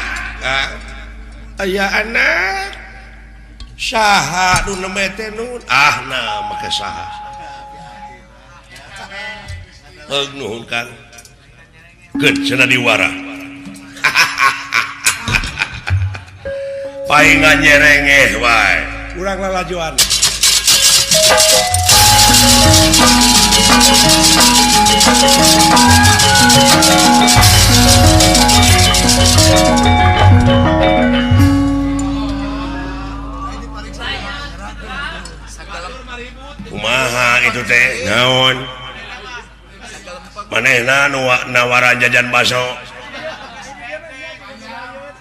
Aya anak. Saha nu nembe teh nun? Ah nah make saha. Heug nuhun Kang. Keun cenah diwara. Paingan nyerengeh wae. Urang lalajoan. Kumaha itu teh naon manehna nu nawaran jajan baso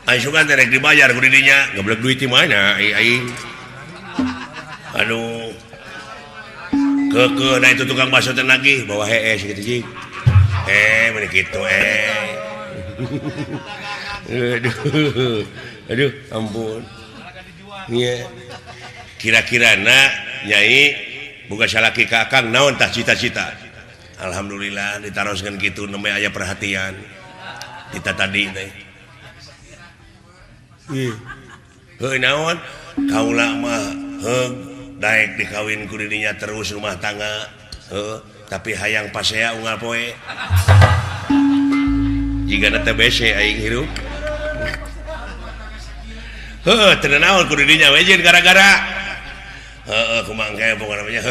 aing sugan teh rek dibayar ku didinya geblek duit di mana aing aduh keukeuh da itu tukang baso teh nagih bawa hees kitu jing meni kitu aduh aduh ampun ieu kira-kirana nyai boga salaki ka akang naon tah cita-cita. Alhamdulillah ditaroskeun kitu nembe aya perhatian kita tadi teh. Heuh naon kaula mah heug daek dikawin ku dirinya terus rumah tangga heuh tapi hayang pasea unggal poe. Jigana teh bese aing hirup. Heuh teu naon ku dirinya we jeung gara-gara heeh kumaha engke pokona mah nya.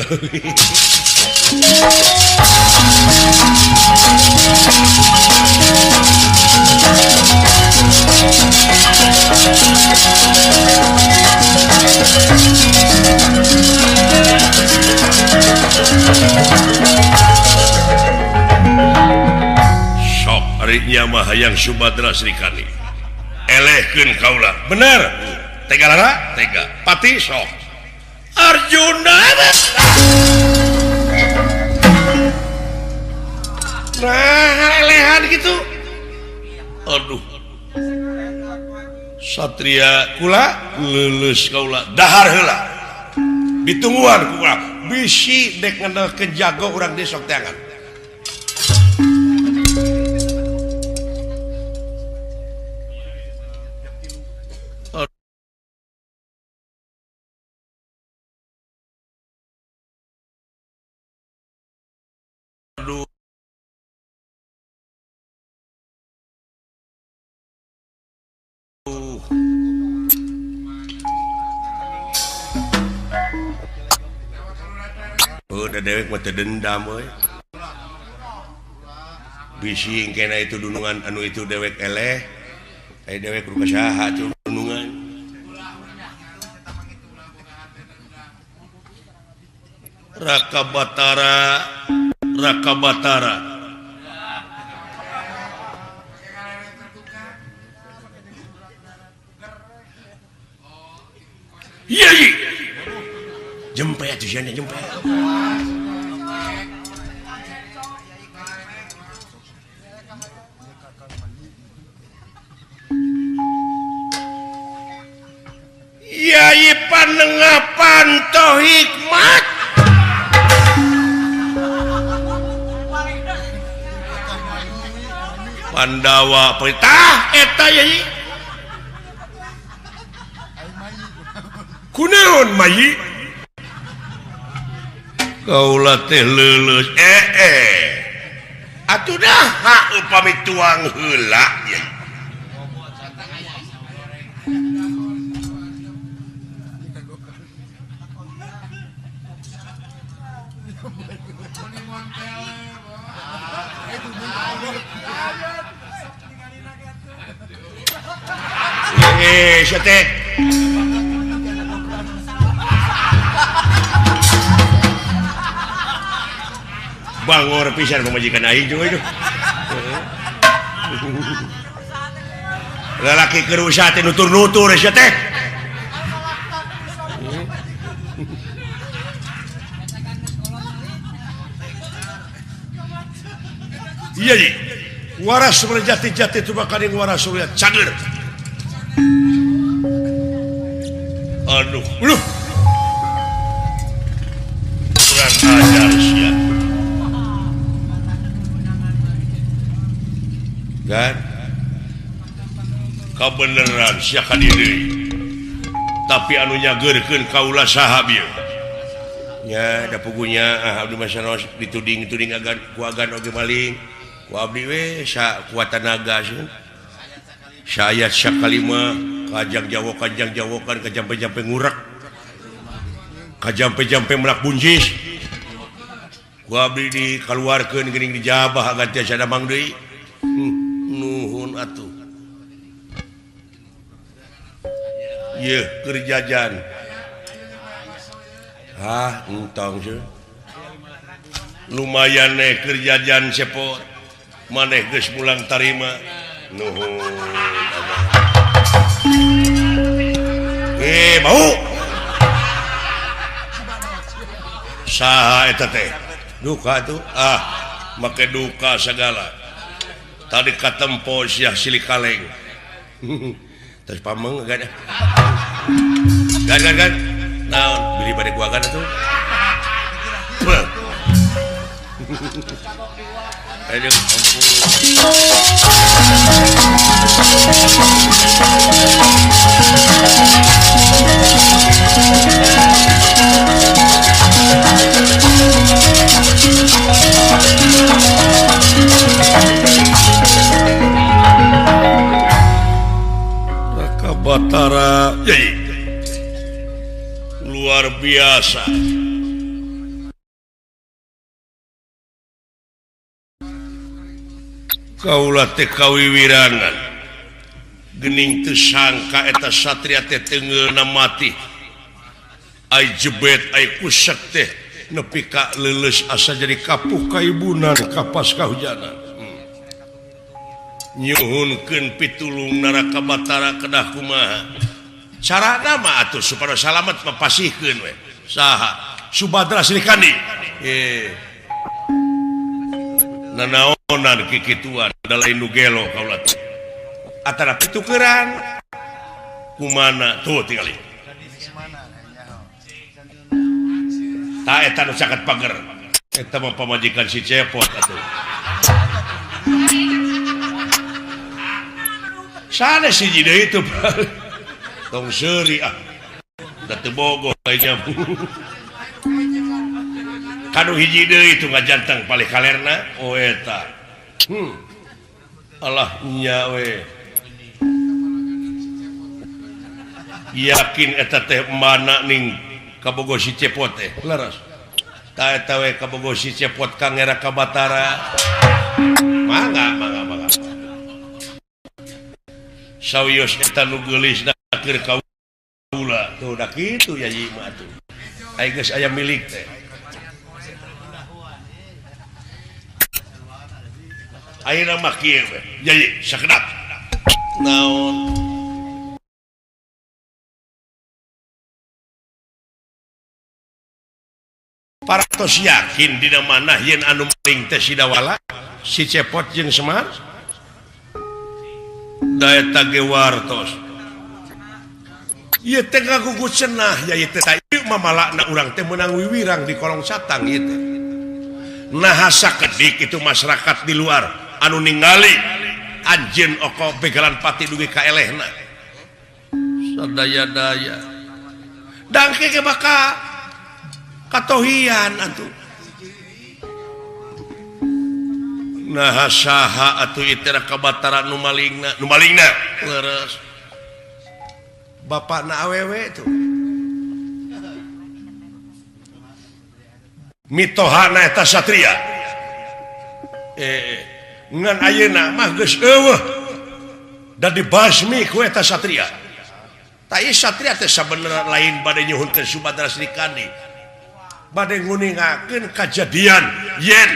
Sok ari nya mah hayang Subadra Srikandi. Elehkeun kaula. Bener. Tega lara? Tega. Pati sok. Arjuna nah elehan gitu aduh satria kula leuleus kaula dahar heula ditungguan kula bisi dek ngendelkeun jago urang di sok teangan udah dewek mah teu dendam euy. Bisi engkena itu dunungan anu itu dewek eleh. Ai dewek ku saha tuh dunungan. Raka Batara, Raka Batara. Iya, iya. Jempe atuh sia jempe. Yai panengah panto hikmat. Pandawa perintah eta yai. Kunaon mayi? Kaula teh leuleus atuh dah upami tuang heula yai. Sia teh. Bangor pisan pamajikan aing juga itu. Lalaki keur usaha teh nutur-nutur sia teh. Iya ye. Waras berjati-jati tu bakal waras surya cager. Aduh, aduh. Kurang ajar sia. Kan? Kabeneran sia ka diri. Tapi anu nyageurkeun kaula saha bieu? Nya da pugunya abdi mah sanos dituding-tuding agan ku agan oge maling. Ku abdi we sakuat tanaga sieun. Sayat sakalima kajang jawokan kajampe-jampe ngurek. Kajampe-jampe melak buncis. Ku abdi dikaluarkeun geuning dijabah agan tiasa damang deui. Nuhun atuh. Yeuh keur jajan. Hah, entong seuh. Lumayan nih keur jajan cepot. Maneh geus pulang tarima. Nuhun. Bau. Saha eta teh? Duka tuh. Ah, make duka segala. Tadi katempo sia silih kaleng. Terus pameng gak ada. Gan gan gan. Naon beli bade gua gan atuh. Aduh, ampun. Raka Batara, luar biasa. Kaula teh kawiwirangan gening teu sangka eta satria teh teungeulna mati. Ai jebet ai kusek teh nepi ka leuleus asa jadi kapuh kaibunan kapas kahujanan. Nyuhunkeun pitulung Raka Batara kedah kumaha. Carana mah atuh supaya salamet mah pasihkeun we. Saha? Subadra Srikandi. Nanaonan kikituan da lain nu gelo kaula teh. Atara pitukeran kumana tuh tingali. Ta eta nu caket pager. Eta mah pamajikan si Cepot atuh. Sanes hiji deui teu tong seuri ah. Da teu bogoh aya kanu hiji deui itu ngajantang palih kalerna oh eta. Allah nya we. Yakin eta teh mana ning kabogo si Cepot teh. Leres. Ta eta we kabogo si Cepot ka Raka Batara. Mangga mangga mangga. Sawios eta nu geulis da keur kaula. Tuh da kitu ya ieu mah atuh. Ai geus aya milik teh. Ayeuna mah kieu we. Jadi sakedap. Naon? Paratos yakin dina manah yen anu maling teh si Dawala, si Cepot jeung Semar? Da eta ge wartos. Ieu teh ngagugu cenah ya ieu teh ieu mah malakna urang teh meunang wiwirang di kolong satang ieu teh. Nah sakedik itu masyarakat di luar anu ningali anjeun oko begalan pati dugi ka elehna. Sadaya-daya. Dangke ge bakal katohian atuh. Nah saha atuh ieu teh Raka Batara nu malingna, nu malingna. Leres. Bapakna awewe tuh. Mitohana eta satria. Ngan ayeuna mah geus eueuh. Da dibasmi ku eta satria. Ta ieu satria teh sabenerna lain bade nyuhunkeun Subadra Srikandi. Bade nguningakeun kajadian yen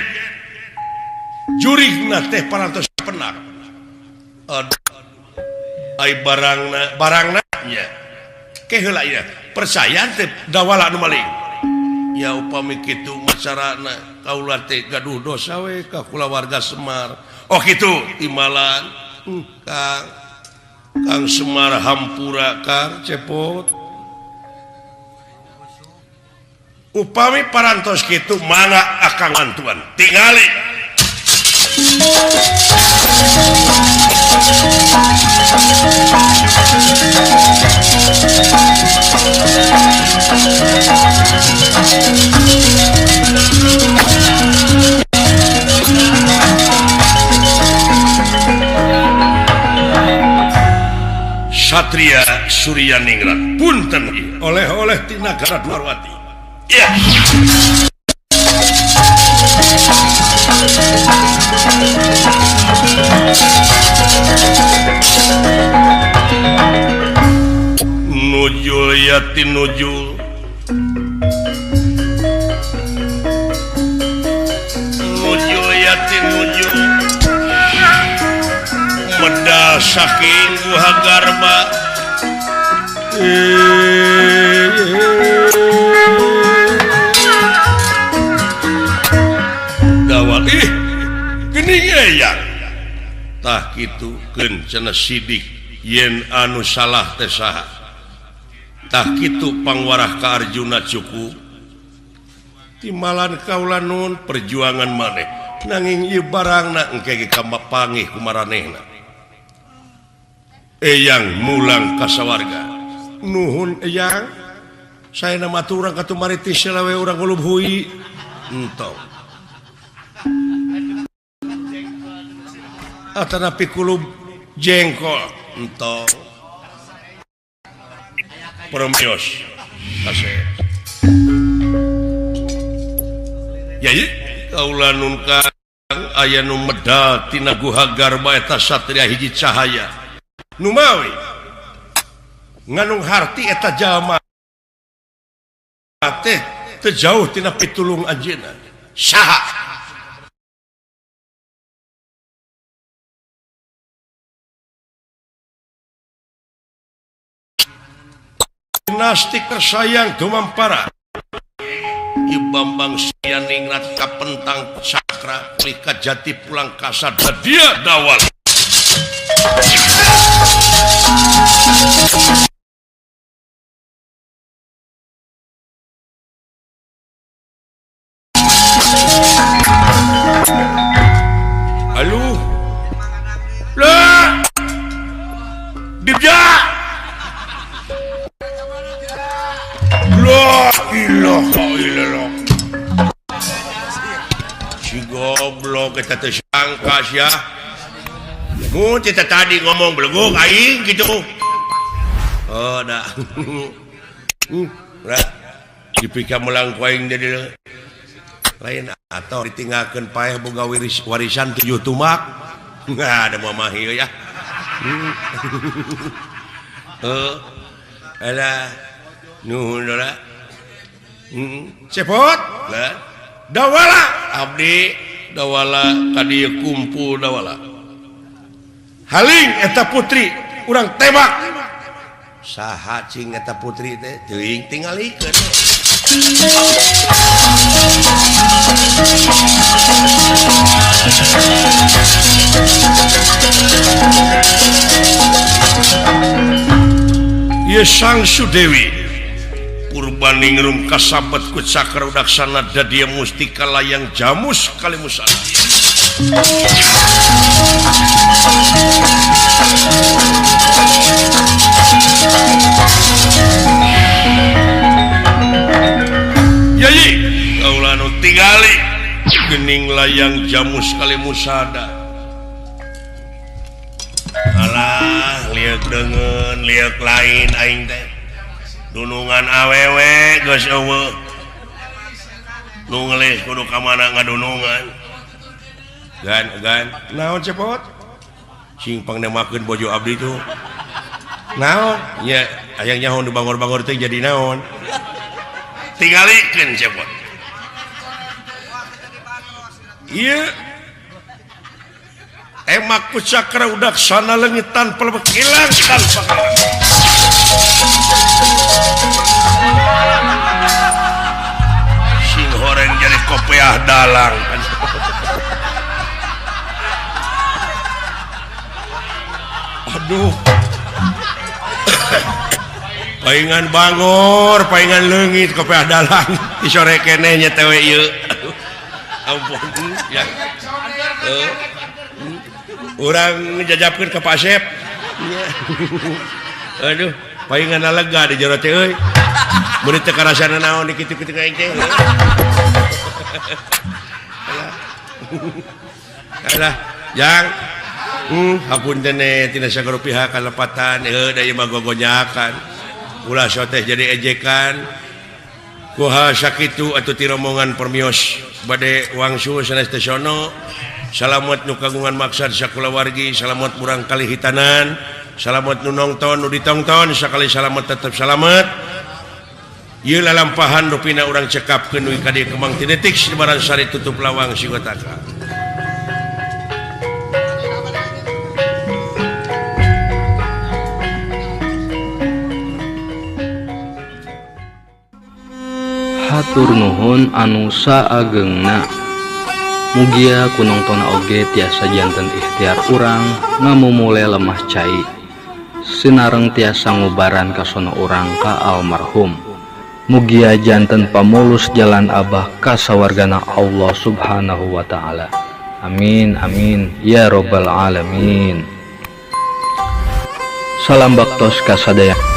jurigna teh parantos penak. Ai barangna barangna nya. Ke heula ieu percaya teh Dawala nu maling. Ya upami kitu macarana kaula teh gaduh dosa we ka kulawarga Semar. Oh kitu timbalan. Kang Kang Semar hampura Kang Cepot. Upami parantos kitu mana akang bantuan. Tingali. Satria Suryaningrat punten oleh-oleh ti nagara Dwarwati. Ya. Nujul yatin nujul nujul yatin nujul medal saking guha garba dawal ih geuning eyang tah kitu keun cenah sidik yen anu salah teh saha tah kitu pangwarah ka Arjuna cukup timalan kaula nun perjuangan maneh nanging ieu barangna engke ge kamapangih ku maranehna eyang mulang ka sawarga nuhun eyang saena mah urang katumari ti selawe urang ulub hui entong atanapi kulub jengkol entong Promios kasih yai kaula nun kang aya nu medal tina guha garba eta satria hiji cahaya nu mawi nganung harti eta jalma teh teu jauh tina pitulung anjeunna saha Dinasti tersayang dumampara Ki Bambang Sianingrat kapentang cakra Rika Jati pulang kasada dia dawal Aduh lah Dibja La ilaha illallah. Si goblok eta teh sangka sia. Mun teh tadi ngomong beleguk aing gitu. Oh dah. Ra dipika melang ku aing di lain atau ditinggalkeun paeh boga warisan 7 tumak. Enggak ada mamah ieu ya. Heuh. Alah nuhun lah. Cepot lah. Dawala abdi dawala ka dieu kumpul dawala. Haling eta putri urang tembak. Saha cing eta putri teh teuing tingalikeun. Ieu Sang Sudewi Purbaningrum kasabet ku cakra udaksana dadia mustika layang jamus kalimusan. Yayi kaula nu tingali geuning layang jamus kalimusada. Alah lieuk deungeun lieuk lain aing teh. Dunungan awewe geus eueuh. Nu ngelis kudu ka mana ngadunungan. Gan gan naon cepot? Sing pangnemakeun bojo abdi tuh. Naon? Nya hayang nyaho nu bangor-bangor teh jadi naon? Tingalikeun cepot. Ieu emak ku cakra udaksana leungit tanpa ilang tanpa kalah. Sing horeng jadi kopiah dalang. Aduh. Paingan bangor, paingan leungit kopiah dalang. Di sore keneh nya teh we ieu. Aduh. Ampun ya. Urang ngejajapkeun ka Pak Asep. Aduh. Paingan lega di jero teh euy. Mun teu karasana naon di kitu-kitu aing teh. Alah, jang. Hapunten tina sagala pihak kalepatan heuh da ieu mah gogonyakan. Ulah soteh jadi ejekan. Kuha sakitu atuh ti rombongan permios. Bade wangsul sanes teh sono. Salamet nu kagungan maksad sakulawargi, salamet murang kali hitanan, salamet nu nongton nu ditongton, sakali salamet tetep salamet. Ieu lalampahan rupina urang cekapkeun dugi ka dieu kemang ti detik Lebaran sari tutup lawang sigotaka. Hatur nuhun anu saagengna. Mugia ku nongtonna oge tiasa janten ikhtiar urang ngamumule lemah cai. Sinareng tiasa ngubaran kasona urang ka almarhum. Mugia janten pamulus jalan abah ka sawargana Allah Subhanahu wa taala. Amin amin ya robbal alamin. Salam baktos ka sadaya.